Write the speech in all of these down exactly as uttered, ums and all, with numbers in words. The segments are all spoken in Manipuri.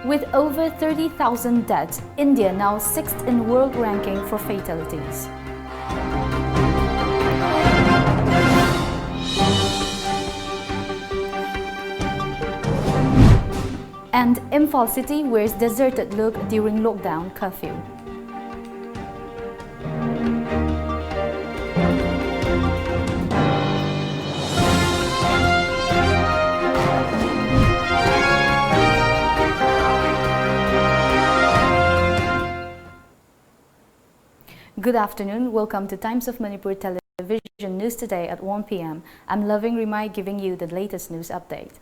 With over thirty thousand deaths, India now sixth in world ranking for fatalities. And Imphal city wears deserted look during lockdown curfew. Good afternoon. Welcome to Times of Manipur Television News Today at one p m. I'm Loving Rimai, giving you the latest news update.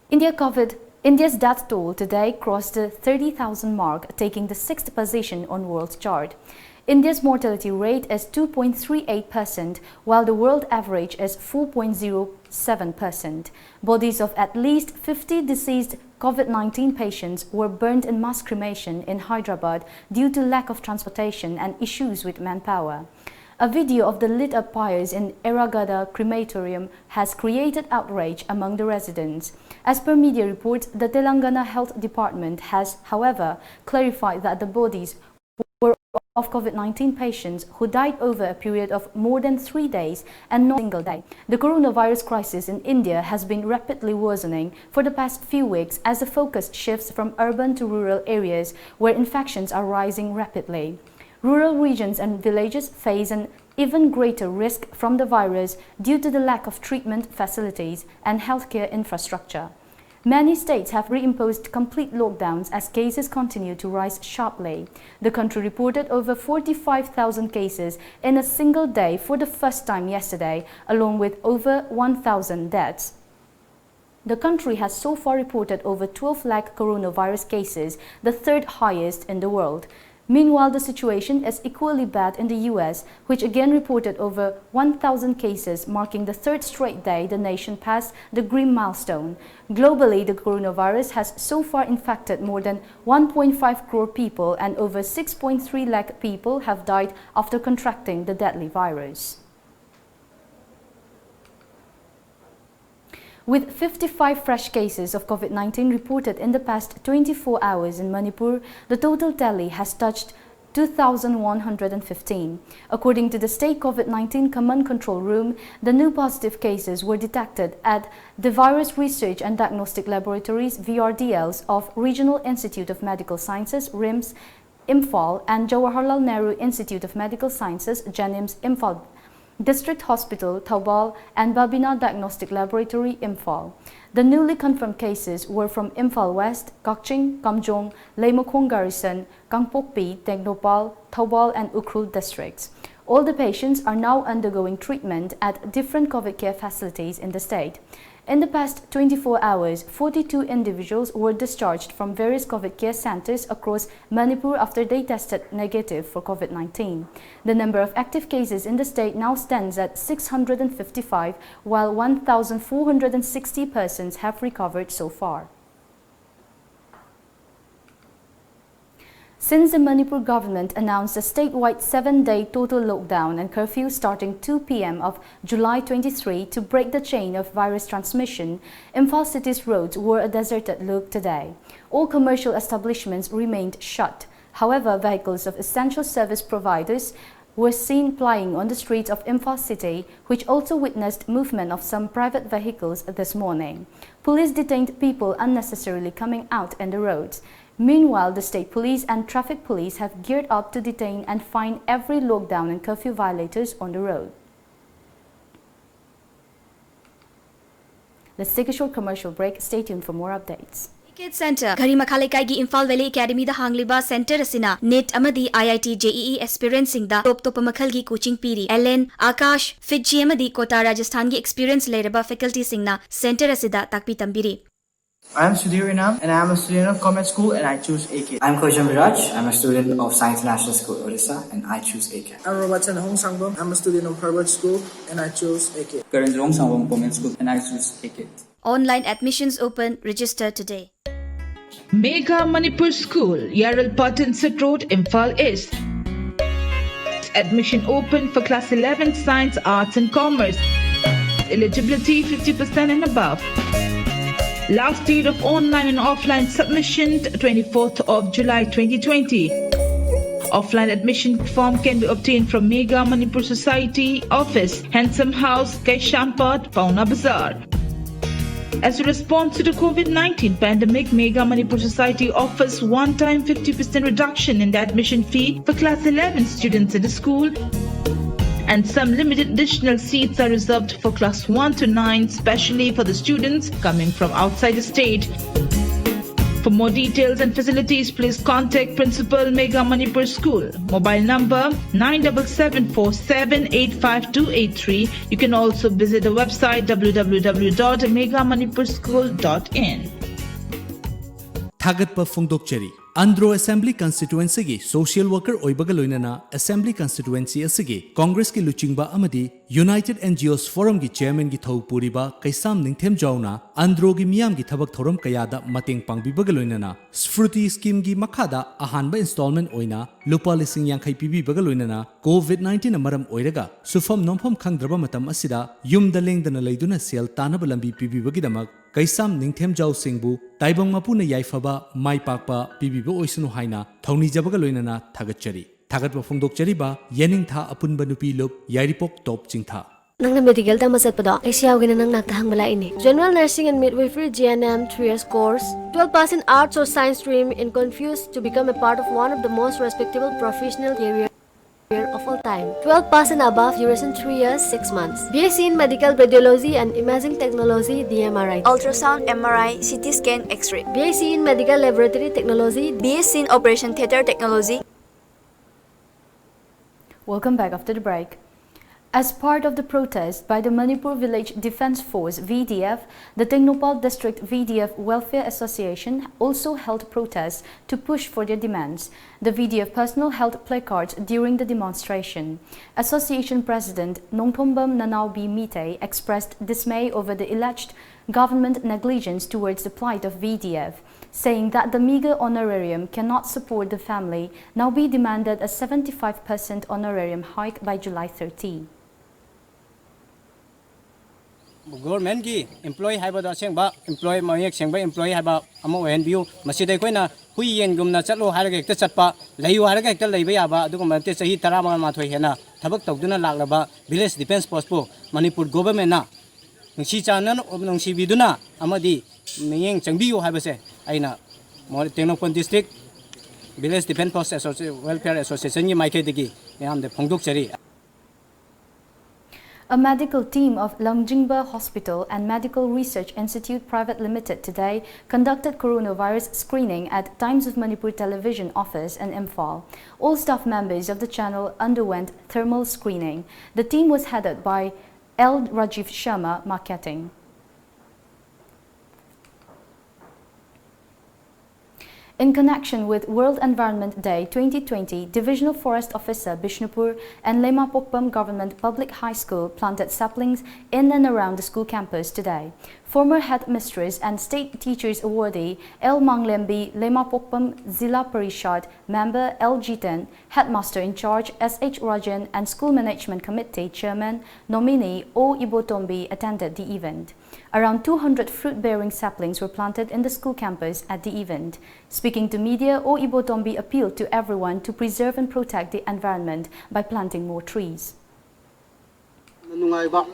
India COVID, India's death toll today crossed the thirty thousand mark, taking the sixth position on world chart. India's mortality rate is two point three eight percent, while the world average is four point zero seven percent. Bodies of at least fifty deceased COVID nineteen patients were burned in mass cremation in Hyderabad due to lack of transportation and issues with manpower. A video of the lit up pyres in Yerraguda crematorium has created outrage among the residents. As per media reports, the Telangana Health Department has, however, clarified that the bodies were of COVID nineteen patients who died over a period of more than three days and not a single day. The coronavirus crisis in India has been rapidly worsening for the past few weeks as the focus shifts from urban to rural areas where infections are rising rapidly. Rural regions and villages face an even greater risk from the virus due to the lack of treatment facilities and healthcare infrastructure. Many states have reimposed complete lockdowns as cases continue to rise sharply. The country reported over forty-five thousand cases in a single day for the first time yesterday, along with over one thousand deaths. The country has so far reported over twelve lakh coronavirus cases, the third highest in the world. Meanwhile, the situation is equally bad in the U S, which again reported over one thousand cases, marking the third straight day the nation passed the grim milestone. Globally, the coronavirus has so far infected more than one point five crore people, and over six point three lakh people have died after contracting the deadly virus. With fifty-five fresh cases of COVID nineteen reported in the past twenty-four hours in Manipur, the total tally has touched two thousand one hundred fifteen. According to the State COVID nineteen Command Control Room, the new positive cases were detected at the Virus Research and Diagnostic Laboratories, V R D Ls, of Regional Institute of Medical Sciences, RIMS, Imphal, and Jawaharlal Nehru Institute of Medical Sciences, JANIMS, Imphal, District Hospital, Thoubal, and Babina Diagnostic Laboratory, Imphal. The newly confirmed cases were from Imphal West, Kakching, Kamjong, Leimakhong Garrison, Kangpokpi, Tengnoupal, Thoubal, and Ukhrul districts. All the patients are now undergoing treatment at different COVID care facilities in the state. In the past twenty-four hours, forty-two individuals were discharged from various COVID care centers across Manipur after they tested negative for COVID nineteen. The number of active cases in the state now stands at six hundred fifty-five, while one thousand four hundred sixty persons have recovered so far. Since the Manipur government announced a statewide seven-day total lockdown and curfew starting two p m of July twenty-three to break the chain of virus transmission, Imphal city's roads wore a deserted look today. All commercial establishments remained shut. However, vehicles of essential service providers were seen plying on the streets of Imphal city, which also witnessed movement of some private vehicles this morning. Police detained people unnecessarily coming out in the roads. Meanwhile, the state police and traffic police have geared up to detain and fine every lockdown and curfew violators on the road. Let's take a short commercial break. Stay tuned for more updates. Center. Gharimakha Leikaigi Imphal Valley Academy da ꯍꯥꯡꯂꯤꯕ center ꯑꯁꯤꯅ NEET ꯑꯃꯗꯤ IIT JEE aspirant ꯁꯤꯡꯗ ꯇꯣꯞ ꯇꯣꯞꯄ ꯃꯈꯜꯒꯤ coaching ꯄꯤꯔꯤ꯫ ꯑꯦꯂꯦꯟ, ꯑꯥꯀꯥꯁ, ꯐꯤꯠꯖꯤ ꯑꯃꯗꯤ ꯀꯣꯇꯥ ꯔꯥꯖꯁꯊꯥꯟꯒꯤ experience ꯂꯩꯔꯕ faculty ꯁꯤꯡꯅ center ꯑꯁꯤꯗ ꯇꯥꯛꯄꯤ ꯇꯝꯕꯤꯔꯤ꯫ I am Sudhir Inam, and I am a student of Comet School, and I choose A K. I'm Khoisham Viraj. I'm a student of Science National School, Orissa, and I choose A K. I'm Robertson Hong Sangbam. I'm a student of Harvard School, and I choose A K. Karanjong Sangbam Comet School, and I choose A K. Online admissions open. Register today. Megha Manipur School, Yarol Patton Road, Imphal East. Admission open for class eleven, Science, Arts and Commerce. Eligibility fifty percent and above. Last date of online and offline submission, twenty-fourth of July twenty twenty. Offline admission form can be obtained from Mega Manipur Society office, Handsome House, Kaisampad, Paona Bazar. As a response to the COVID nineteen pandemic, Mega Manipur Society offers one-time fifty percent reduction in the admission fee for class eleven students in the school, and some limited additional seats are reserved for class one to nine, specially for the students coming from outside the state. For more details and facilities, please contact Principal, Mega Manipur School. Mobile number nine double seven four seven eight five two eight three. You can also visit the website w w w dot mega manipur school dot in. ꯊꯥꯒꯠꯄ ꯐꯣꯡꯗꯣꯛꯆꯔꯤ꯫ ꯑꯟꯗ꯭ꯔꯣ ꯑꯦꯁꯦꯝꯕ꯭ꯂꯤ ꯀꯟꯁꯇꯤꯇꯨꯑꯦꯟꯁꯤꯒꯤ ꯁꯣꯁꯤꯌꯦꯜ ꯋꯥꯔꯀꯔ ꯑꯣꯏꯕꯒ ꯂꯣꯏꯅꯅ ꯑꯦꯁꯦꯝꯕ꯭ꯂꯤ ꯀꯟꯁꯇꯤꯇꯨꯑꯦꯟꯁꯤ ꯑꯁꯤꯒꯤ ꯀꯣꯡꯒ꯭ꯔꯦꯁꯀꯤ ꯂꯨꯆꯤꯡꯕ ꯑꯃꯗꯤ ꯌꯨꯅꯥꯏꯇꯦꯗ ꯑꯦꯟ ꯖꯤ ꯑꯣꯁ ꯐꯣꯔꯝꯒꯤ ꯆꯦꯌꯔꯃꯦꯟꯒꯤ ꯊꯧ ꯄꯨꯔꯤꯕ ꯀꯩꯁꯥꯝ ꯅꯤꯡꯊꯦꯝꯖꯥꯎꯅ ꯑꯟꯗ꯭ꯔꯣꯒꯤ ꯃꯤꯌꯥꯝꯒꯤ ꯊꯕꯛ ꯊꯧꯔꯝ ꯀꯌꯥꯗ ꯃꯇꯦꯡ ꯄꯥꯡꯕꯤꯕꯒ ꯂꯣꯏꯅꯅ ꯁ꯭ꯐ꯭ꯔꯨꯇꯤ ꯁ꯭ꯀꯤꯝꯒꯤ ꯃꯈꯥꯗ ꯑꯍꯥꯟꯕ ꯏꯟꯁꯇꯣꯜꯃꯦꯟ ꯑꯣꯏꯅ ꯂꯨꯄꯥ ꯂꯤꯁꯤꯡ ꯌꯥꯡꯈꯩ ꯄꯤꯕꯤꯕꯒ ꯂꯣꯏꯅꯅ COVID nineteen ꯅ ꯃꯔꯝ ꯑꯣꯏꯔꯒ ꯁꯨꯐꯝ ꯅꯣꯝꯐꯝ ꯈꯪꯗ꯭ꯔꯕ ꯃꯇꯝ ꯑꯁꯤꯗ ꯌꯨꯝꯗ ꯂꯦꯡꯗꯅ ꯂꯩꯗꯨꯅ ꯁꯦꯜ ꯇꯥꯅꯕ ꯂꯝꯕꯤ ꯄꯤꯕꯤꯕꯒꯤꯗꯃꯛ ꯀꯩꯁꯥꯝ ꯅꯤꯡꯊꯦꯝꯖꯥꯎ ꯁꯤꯡꯕꯨ ꯇꯥꯏꯕꯪ ꯃꯄꯨꯅ ꯌꯥꯏꯐꯕ ꯃꯥꯏ ꯄꯥꯛꯄ ꯄꯤꯕꯤꯕ ꯑꯣꯏꯁꯅꯨ ꯍꯥꯏꯅ ꯊꯧꯅꯤꯖꯕꯒ ꯂꯣꯏꯅꯅ ꯊꯥꯒꯠꯆꯔꯤ꯫ ꯊꯥꯒꯠꯄ ꯐꯣꯡꯗꯣꯛꯆꯔꯤꯕ ꯌꯦꯅꯤꯡꯊꯥ ꯑꯄꯨꯟꯕ ꯅꯨꯄꯤ ꯂꯨꯞ, ꯌꯥꯏꯔꯤꯄꯣꯛ ꯇꯣꯞ ꯆꯤꯡꯊꯥ꯫ ꯅꯪꯅ ꯃꯦꯗꯤꯀꯦꯜ ꯇꯝꯕ ꯆꯠꯄꯗꯣ ꯑꯩꯁꯨ ꯌꯥꯎꯒꯦꯅ ꯅꯪ ꯅꯥꯛꯇ ꯍꯪꯕ ꯂꯥꯛꯏꯅꯦ꯫ General Nursing and Midwifery, G N M, three years course, twelve pass in arts or science stream, in confused to become a part of one of the most respectable professional career of all time. Twelve pass and above, duration three years, six months. B S c in Medical Radiology and Imaging Technology, D M R I. Ultrasound, M R I, C T scan, X-ray. B S c in Medical Laboratory Technology. B S c in Operation Theatre Technology. Welcome back after the break. As part of the protest by the Manipur Village Defence Force, V D F, the Tengnoupal District V D F Welfare Association also held protests to push for their demands. The V D F personnel held placards during the demonstration. Association President Nongthombam Nanaobi Mitei expressed dismay over the alleged government negligence towards the plight of V D F, saying that the meager honorarium cannot support the family. Naobi demanded a seventy-five percent honorarium hike by July thirty. ꯒꯣꯚꯔꯟꯃꯦꯟꯠꯀꯤ ꯏꯝꯄ꯭ꯂꯣꯌꯤ ꯍꯥꯏꯕꯗꯣ ꯑꯁꯦꯡꯕ ꯏꯝꯄ꯭ꯂꯣꯌꯤ, ꯃꯌꯦꯛ ꯁꯦꯡꯕ ꯏꯝꯄ꯭ꯂꯣꯌꯤ ꯍꯥꯏꯕ ꯑꯃ ꯑꯣꯏꯍꯟꯕꯤꯌꯨ꯫ ꯃꯁꯤꯗ ꯑꯩꯈꯣꯏꯅ ꯍꯨꯏ ꯌꯦꯟꯒꯨꯝꯅ ꯆꯠꯂꯣ ꯍꯥꯏꯔꯒ ꯍꯦꯛꯇ ꯆꯠꯄ, ꯂꯩꯌꯨ ꯍꯥꯏꯔꯒ ꯍꯦꯛꯇ ꯂꯩꯕ ꯌꯥꯕ ꯑꯗꯨꯒꯨꯝꯕ ꯅꯠꯇꯦ꯫ ꯆꯍꯤ ꯇꯔꯥꯃꯥꯊꯣꯏ ꯍꯦꯟꯅ ꯊꯕꯛ ꯇꯧꯗꯨꯅ ꯂꯥꯛꯂꯕ ꯚꯤꯂꯦꯖ ꯗꯤꯐꯦꯟꯁ ꯐꯣꯔꯁꯄꯨ ꯃꯅꯤꯄꯨꯔ ꯒꯣꯚꯔꯟꯃꯦꯟꯠꯅ ꯅꯨꯡꯁꯤ ꯆꯥꯟꯅꯅ, ꯅꯨꯡꯁꯤꯕꯤꯗꯨꯅ ꯑꯃꯗꯤ ꯃꯤꯠꯌꯦꯡ ꯆꯪꯕꯤꯌꯨ ꯍꯥꯏꯕꯁꯦ ꯑꯩꯅ ꯃꯣ-, Tengnoupal district village defence force ꯑꯦꯁꯣꯁꯤ-, ꯋꯦꯜꯐꯤꯌꯔ ꯑꯦꯁꯣꯁꯤꯌꯦꯁꯟꯒꯤ ꯃꯥꯏꯀꯩꯗꯒꯤ ꯃꯌꯥꯝꯗ ꯐꯣꯡꯗꯣꯛꯆꯔꯤ꯫ A medical team of Langjingba Hospital and Medical Research Institute Private Limited today conducted coronavirus screening at Times of Manipur Television office in Imphal. All staff members of the channel underwent thermal screening. The team was headed by L Rajiv Sharma Marketing. In connection with World Environment Day twenty twenty, Divisional Forest Officer Bishnupur and Lema Pokpam Government Public High School planted saplings in and around the school campus today. Former headmistress and state teachers awardee L Manglembi, Lema Pokpam Zila Parishad member L Jiten, headmaster in charge S H Rajan and school management committee chairman nominee O Ibotombi attended the event. Around two hundred fruit-bearing saplings were planted in the school campus at the event. Speaking to media, O Ibotombi appealed to everyone to preserve and protect the environment by planting more trees. ꯅꯨꯡꯉꯥꯏꯕ,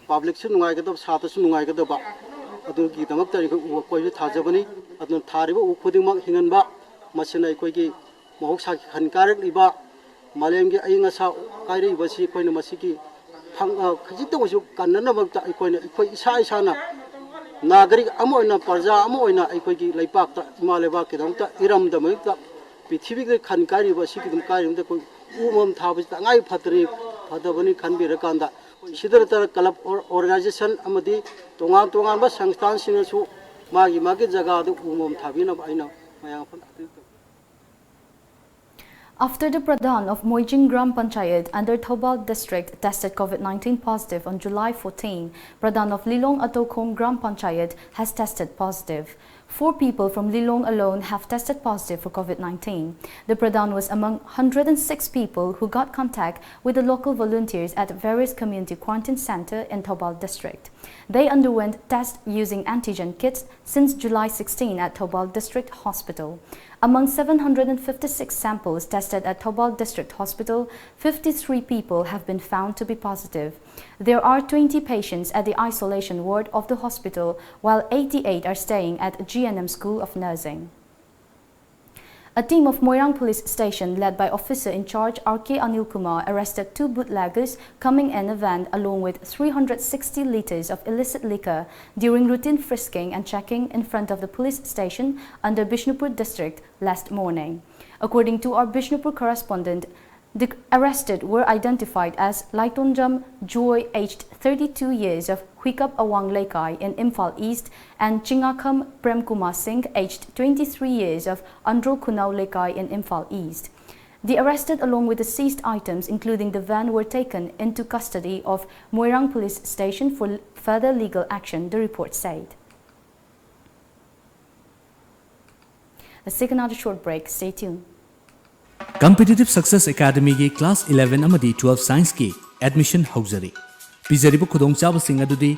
ꯄꯕ꯭ꯂꯤꯛꯁꯨ ꯅꯨꯡꯉꯥꯏꯒꯗꯕ, ꯁꯥꯇ꯭ꯔꯁꯨ ꯅꯨꯡꯉꯥꯏꯒꯗꯕ, ꯑꯗꯨꯒꯤꯗꯃꯛꯇ ꯑꯩꯈꯣꯏ ꯎ ꯀꯣꯏꯕ ꯊꯥꯖꯕꯅꯤ꯫ ꯑꯗꯨꯅ ꯊꯥꯔꯤꯕ ꯎ ꯈꯨꯗꯤꯡꯃꯛ ꯍꯤꯡꯍꯟꯕ, ꯃꯁꯤꯅ ꯑꯩꯈꯣꯏꯒꯤ ꯃꯍꯧꯁꯥꯒꯤ ꯈꯟ ꯀꯥꯏꯔꯛꯂꯤꯕ ꯃꯥꯂꯦꯝꯒꯤ ꯑꯏꯪ ꯑꯁꯥ ꯀꯥꯏꯔꯛꯏꯕꯁꯤ ꯑꯩꯈꯣꯏꯅ ꯃꯁꯤꯒꯤ ꯐꯪ-, ꯑ, ꯈꯖꯤꯛꯇ ꯑꯣꯏꯔꯁꯨ ꯀꯟꯅꯅꯕꯒꯤꯗꯃꯛꯇ ꯑꯩꯈꯣꯏꯅ, ꯑꯩꯈꯣꯏ ꯏꯁꯥ ꯏꯁꯥꯅ ꯅꯥꯒꯔꯤꯛ ꯑꯃ ꯑꯣꯏꯅ, ꯄ꯭ꯔꯖꯥ ꯑꯃ ꯑꯣꯏꯅ ꯑꯩꯈꯣꯏꯒꯤ ꯂꯩꯄꯥꯛꯇ, ꯏꯃꯥ ꯂꯩꯕꯥꯛꯀꯤꯗꯃꯛꯇ, ꯏꯔꯝꯗꯝꯒꯤꯗꯃꯛꯇ, ꯄ꯭ꯔꯤꯊꯤꯕꯤꯗ ꯈꯟ ꯀꯥꯏꯔꯤꯕ ꯑꯁꯤꯒꯤꯗꯃꯛ ꯀꯥꯏꯔꯤꯕꯗ ꯑꯩꯈꯣꯏ ꯎ ꯑꯃꯃꯝ ꯊꯥꯕꯁꯤ ꯇꯉꯥꯏ ꯐꯗ꯭ꯔꯦ, ꯐꯗꯕꯅꯤ ꯈꯟꯕꯤꯔꯀꯥꯟꯗ ꯁꯤꯗ ꯅꯠꯇꯅ ꯀ꯭ꯂꯕ ꯑꯣꯔ-, ꯑꯣꯔꯒꯅꯥꯏꯖꯦꯁꯟ ꯑꯃꯗꯤ ꯇꯣꯉꯥꯟ ꯇꯣꯉꯥꯟꯕ ꯁꯪꯁꯊꯥꯟꯁꯤꯡꯅꯁꯨ ꯃꯥꯒꯤ ꯃꯥꯒꯤ ꯖꯒꯥꯗ ꯎ ꯑꯃꯃꯝ ꯊꯥꯕꯤꯅꯕ ꯑꯩꯅ ꯃꯌꯥꯝ ꯑꯄꯤꯜ ꯇꯧꯖꯔꯤ꯫ After the Pradhan of Moijing Gram Panchayat under Thoubal District tested COVID nineteen positive on July fourteen, Pradhan of Lilong Atokhong Gram Panchayat has tested positive. Four people from Lilong alone have tested positive for COVID nineteen. The Pradhan was among one hundred six people who got contact with the local volunteers at various community quarantine center in Thoubal district. They underwent tests using antigen kits since July sixteen at Thoubal District Hospital. Among seven hundred fifty-six samples tested at Thoubal District Hospital, fifty-three people have been found to be positive. There are twenty patients at the isolation ward of the hospital, while eighty-eight are staying at G N M School of Nursing. A team of Moirang Police Station, led by Officer in Charge R K Anil Kumar, arrested two bootleggers coming in a van along with three hundred sixty liters of illicit liquor during routine frisking and checking in front of the police station under Bishnupur district last morning. According to our Bishnupur correspondent, the arrested were identified as Laitonjam Joy, aged thirty-two years, of Huikap Awang Leikai in Imphal East, and Chingakham Premkumar Singh, aged twenty-three years, of Andro Khunau Leikai in Imphal East. The arrested, along with the seized items, including the van, were taken into custody of Moirang Police Station for further legal action, the report said. Let's take another short break. Stay tuned. Competitive Success Academyꯒꯤ class eleven ꯑꯃꯗꯤ twelve scienceꯀꯤ admission ꯍꯧꯖꯔꯤ꯫ ꯄꯤꯖꯔꯤꯕ ꯈꯨꯗꯣꯡꯆꯥꯕꯁꯤꯡ ꯑꯗꯨꯗꯤ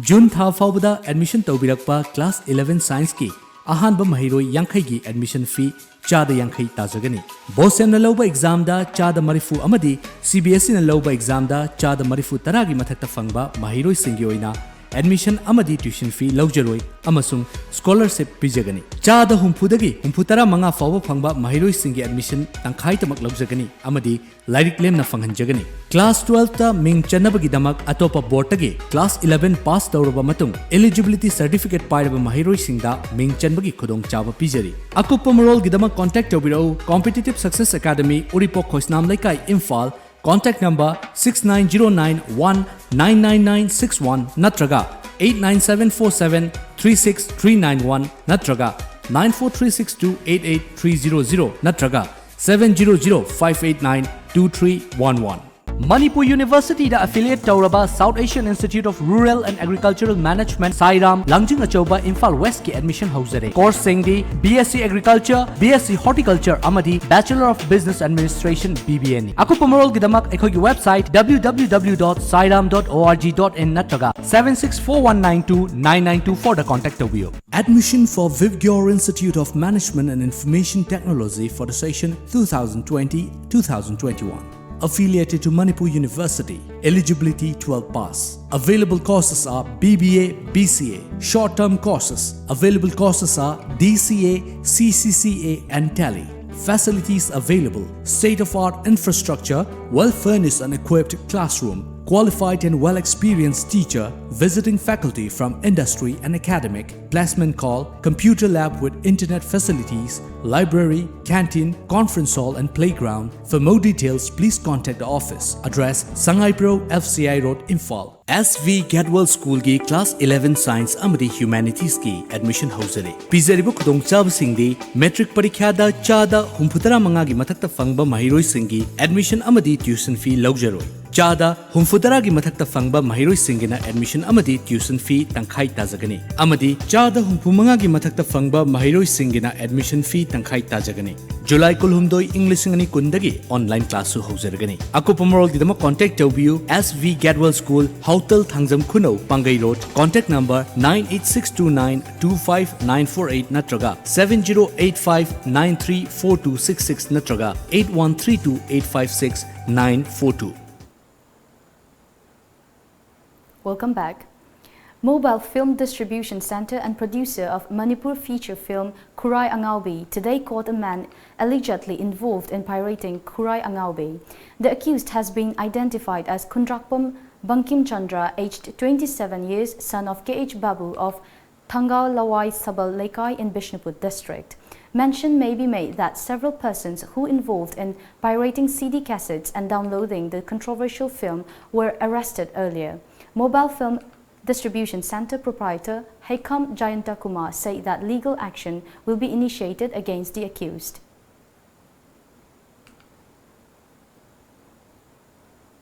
June ꯊꯥ ꯐꯥꯎꯕꯗ admission ꯇꯧꯕꯤꯔꯛꯄ class eleven scienceꯀꯤ ꯑꯍꯥꯟꯕ ꯃꯍꯩꯔꯣꯏ ꯌꯥꯡꯈꯩꯒꯤ admission fee ꯆꯥꯗ ꯌꯥꯡꯈꯩ ꯇꯥꯖꯒꯅꯤ꯫ BOSEMꯅ ꯂꯧꯕ examꯗ ꯆꯥꯗ ꯃꯔꯤꯐꯨ ꯑꯃꯗꯤ CBSEꯅ ꯂꯧꯕ examꯗ ꯆꯥꯗ ꯃꯔꯤꯐꯨ ꯇꯔꯥꯒꯤ ꯃꯊꯛꯇ ꯐꯪꯕ ꯃꯍꯩꯔꯣꯏꯁꯤꯡꯒꯤ ꯑꯣꯏꯅ admission ꯑꯃꯗꯤ tuition fee ꯂꯧꯖꯔꯣꯏ ꯑꯃꯁꯨꯡ scholarship ꯄꯤꯖꯒꯅꯤ꯫ ꯆꯥꯗ ꯍꯨꯝꯐꯨꯗꯒꯤ ꯍꯨꯝꯐꯨ ꯇꯔꯥ ꯃꯉꯥ ꯐꯥꯎꯕ ꯐꯪꯕ ꯃꯍꯩꯔꯣꯏꯁꯤꯡꯒꯤ admission ꯇꯪꯈꯥꯏꯗꯃꯛ ꯂꯧꯖꯒꯅꯤ ꯑꯃꯗꯤ ꯂꯥꯏꯔꯤꯛ ꯂꯦꯝꯅ ꯐꯪꯍꯟꯖꯒꯅꯤ꯫ Class twelveꯇ ꯃꯤꯡ ꯆꯟꯅꯕꯒꯤꯗꯃꯛ ꯑꯇꯣꯞꯄ boardꯇꯒꯤ class eleven pass ꯇꯧꯔꯕ ꯃꯇꯨꯡ eligibility certificate ꯄꯥꯏꯔꯕ ꯃꯍꯩꯔꯣꯏꯁꯤꯡꯗ ꯃꯤꯡ ꯆꯟꯕꯒꯤ ꯈꯨꯗꯣꯡꯆꯥꯕ ꯄꯤꯖꯔꯤ꯫ ꯑꯀꯨꯞꯄ ꯃꯔꯣꯜꯒꯤꯗꯃꯛ contact ꯇꯧꯕꯤꯔꯛꯎ Competitive Success Academy, ꯎꯔꯤꯄꯣꯛ ꯈꯣꯏꯁꯅꯥꯝ ꯂꯩꯀꯥꯏ, Imphal, contact number six nine zero nine one nine nine nine six one ꯅꯠꯇ꯭ꯔꯒ eight nine seven four seven three six three nine one ꯅꯠꯇ꯭ꯔꯒ nine four three six two eight eight three zero zero ꯅꯠꯇ꯭ꯔꯒ seven zero zero five eight nine two three one one꯫ Manipur ꯌꯨꯅꯤꯚꯔꯁꯤꯇꯤꯗ affiliate ꯇꯧꯔꯕ South Asian Institute of Rural and Agricultural Management, ꯁꯥꯏꯔꯥꯝ, ꯂꯥꯡꯖꯤꯡ ꯑꯆꯧꯕ, ꯏꯝꯐꯥꯜ ꯋꯦꯁꯀꯤ admission ꯍꯧꯖꯔꯦ꯫ Courseꯁꯤꯡꯗꯤ B S C Agriculture, B S C Horticulture ꯑꯃꯗꯤ Bachelor of Business Administration, B B A ꯅꯤ꯫ ꯑꯀꯨꯞꯄ ꯃꯔꯣꯜꯒꯤꯗꯃꯛ ꯑꯩꯈꯣꯏꯒꯤ website W W W dot sairam dot org dot in ꯅꯠꯇ꯭ꯔꯒ seven six four one nine two nine nine two four ꯗ contact ꯇꯧꯕꯤꯌꯨ꯫ Admission for Vivgyor Institute of Management and Information Technology for the session two thousand twenty, two thousand twenty-one. Affiliated to Manipur University. Eligibility twelve pass. Available courses are B B A, B C A. Short-term courses. Available courses are D C A, C C C A, and Tally. Facilities available: state-of-art infrastructure, well-furnished and equipped classroom, qualified and well-experienced teacher, visiting faculty from industry and academic, placement call, computer lab with internet facilities, library, canteen, conference hall and playground. For more details, please contact the office. Address: Sangaipro, F C I Road, Imphal. S V Gadwal Schoolꯒꯤ class eleven Science ꯑꯃꯗꯤ Humanities ꯀꯤ admission ꯍꯧꯖꯔꯦ꯫ ꯄꯤꯖꯔꯤꯕ ꯈꯨꯗꯣꯡꯆꯥꯕꯁꯤꯡꯗꯤ: matric ꯄꯔꯤꯈ꯭ꯌꯥꯗ ꯆꯥꯗ ꯍꯨꯝꯐꯨꯇꯔꯥ ꯃꯉꯥꯒꯤ ꯃꯊꯛꯇ ꯐꯪꯕ ꯃꯍꯩꯔꯣꯏꯁꯤꯡꯒꯤ admission ꯑꯃꯗꯤ tuition fee ꯂꯧꯖꯔꯣꯏ꯫ ꯆꯥꯗ ꯍꯨꯝꯐꯨꯇꯔꯥꯒꯤ ꯃꯊꯛꯇ ꯐꯪꯕ ꯃꯍꯩꯔꯣꯏꯁꯤꯡꯒꯤꯅ admission ꯑꯃꯗꯤ tuition fee ꯇꯪꯈꯥꯏ ꯇꯥꯖꯒꯅꯤ, ꯑꯃꯗꯤ ꯆꯥꯗ ꯍꯨꯝꯐꯨꯃꯉꯥꯒꯤ ꯃꯊꯛꯇ ꯐꯪꯕ ꯃꯍꯩꯔꯣꯏꯁꯤꯡꯒꯤꯅ admission fee ꯇꯪꯈꯥꯏ ꯇꯥꯖꯒꯅꯤ꯫ ꯖꯨꯂꯥꯏ ꯀꯨꯟꯍꯨꯝꯗꯣꯏ, ꯏꯪ ꯂꯤꯁꯤꯡ ꯑꯅꯤ ꯀꯨꯟꯗꯒꯤ online classꯁꯨ ꯍꯧꯖꯔꯒꯅꯤ꯫ ꯑꯀꯨꯞꯄ ꯃꯔꯣꯜꯒꯤꯗꯃꯛ contact ꯇꯧꯕꯤꯌꯨ: S V Gadwal School, Haotal Thangjam ꯈꯨꯅꯧ, Pangei Road, contact number nine eight six two nine two five nine four eight ꯅꯠꯇ꯭ꯔꯒ seven zero eight five nine three four two six six ꯅꯠꯇ꯭ꯔꯒ eight one three two eight five six nine four two꯫ Welcome back. Mobile Film Distribution Center and producer of Manipur feature film Khurai Angaubei today caught a man allegedly involved in pirating Khurai Angaubei. The accused has been identified as Khundrakpam Bankim Chandra, aged twenty-seven years, son of K H Babu of Thangaw Lawai Sabal Leikai in Bishnupur district. Mention may be made that several persons who involved in pirating C D cassettes and downloading the controversial film were arrested earlier. Mobile Film Distribution Center proprietor Heikham Jayanta Kumar said that legal action will be initiated against the accused.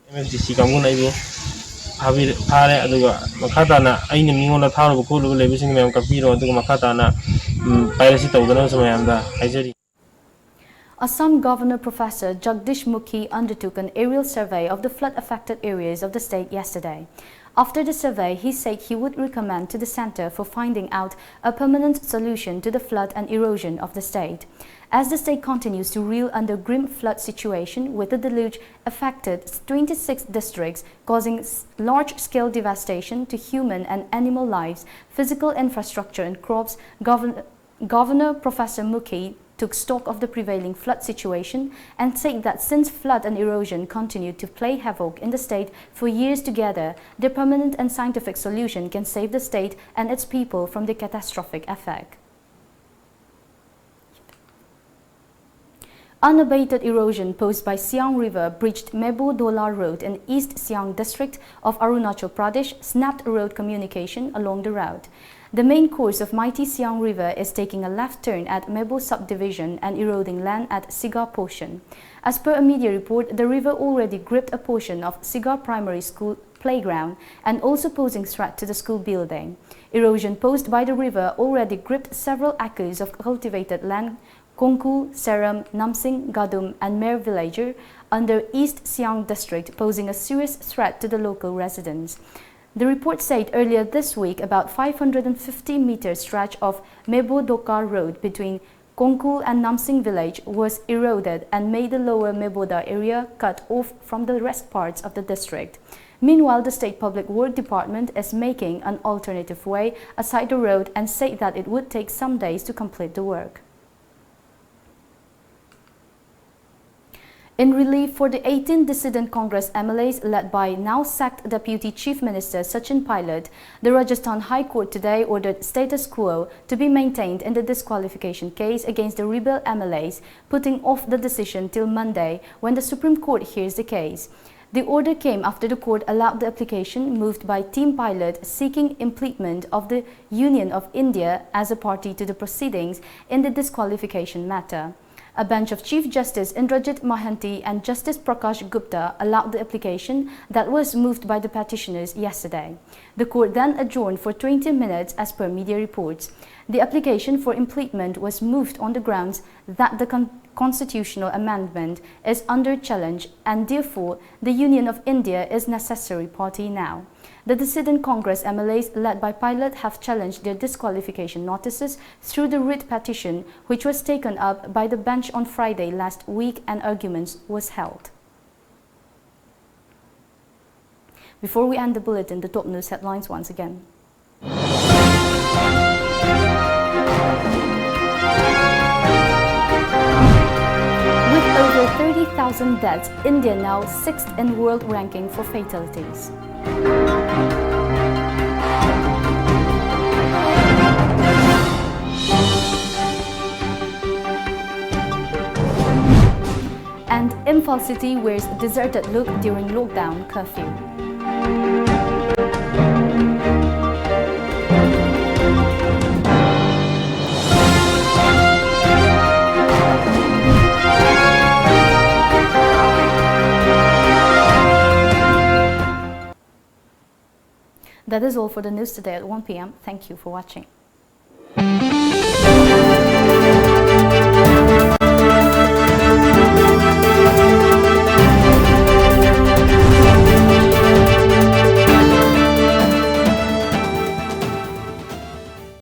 M F D ꯁꯤ ꯀꯥꯡꯕꯨꯅ ꯑꯩꯕꯨ ꯐꯥꯕꯤꯔ-, ꯐꯥꯔꯦ꯫ ꯑꯗꯨꯒ ꯃꯈꯥ ꯇꯥꯅ ꯑꯩꯅ ꯃꯤꯉꯣꯟꯗ ꯊꯥꯔꯨꯕ ꯈꯣꯠꯂꯨꯕ ꯂꯩꯕꯁꯤꯡ ꯃꯌꯥꯝ ꯀꯛꯄꯤꯔꯣ꯫ ꯑꯗꯨꯒ ꯃꯈꯥ ꯇꯥꯅ, ꯎꯝ, piracy ꯇꯧꯗꯅꯕꯁꯨ ꯃꯌꯥꯝꯗ ꯍꯥꯏꯖꯔꯤ꯫ Assam Governor Professor Jagdish Mukhi undertook an aerial survey of the flood-affected areas of the state yesterday. After the survey, he said he would recommend to the centre for finding out a permanent solution to the flood and erosion of the state. As the state continues to reel under grim flood situation, with the deluge affected twenty-six districts, causing s-, large-scale devastation to human and animal lives, physical infrastructure and crops, Govern-, Governor Professor Mukhi took stock of the prevailing flood situation and said that since flood and erosion continue to play havoc in the state for years together, the permanent and scientific solution can save the state and its people from the catastrophic effect. Unabated erosion posed by Siang River breached Mebo Dola Road in East Siang District of Arunachal Pradesh snapped road communication along the route. The main course of mighty Siang River is taking a left turn at Mebo subdivision and eroding land at Siga portion. As per a media report, the river already gripped a portion of Siga Primary School playground and also posing threat to the school building. Erosion posed by the river already gripped several acres of cultivated land, Kongku, Seram, Namsing, Gadum, and Mer villager under East Siang district, posing a serious threat to the local residents. The report said earlier this week about five hundred fifty meter stretch of Mebo Doka Road between Kongku and Namsing village was eroded and made the lower Meboda area cut off from the rest parts of the district. Meanwhile, the State Public Work Department is making an alternative way aside the road and said that it would take some days to complete the work. In relief for the eighteen dissident Congress M L As led by now sacked Deputy Chief Minister Sachin Pilot, the Rajasthan High Court today ordered status quo to be maintained in the disqualification case against the rebel M L As, putting off the decision till Monday, when the Supreme Court hears the case. The order came after the court allowed the application moved by Team Pilot seeking impleement of the Union of India as a party to the proceedings in the disqualification matter. A bench of Chief Justice Indrajit Mohanty and Justice Prakash Gupta allowed the application that was moved by the petitioners yesterday. The court then adjourned for twenty minutes as per media reports. The application for impleachment was moved on the grounds that the con- constitutional amendment is under challenge and therefore the Union of India is necessary party now. The dissident Congress M L As led by Pilot have challenged their disqualification notices through the writ petition, which was taken up by the bench on Friday last week and arguments was held. Before we end the bulletin, the top news headlines once again. With over thirty thousand deaths, India now sixth in world ranking for fatalities. And Imphal city wears deserted look during lockdown curfew. That is all for the news today at one p.m. Thank you for watching.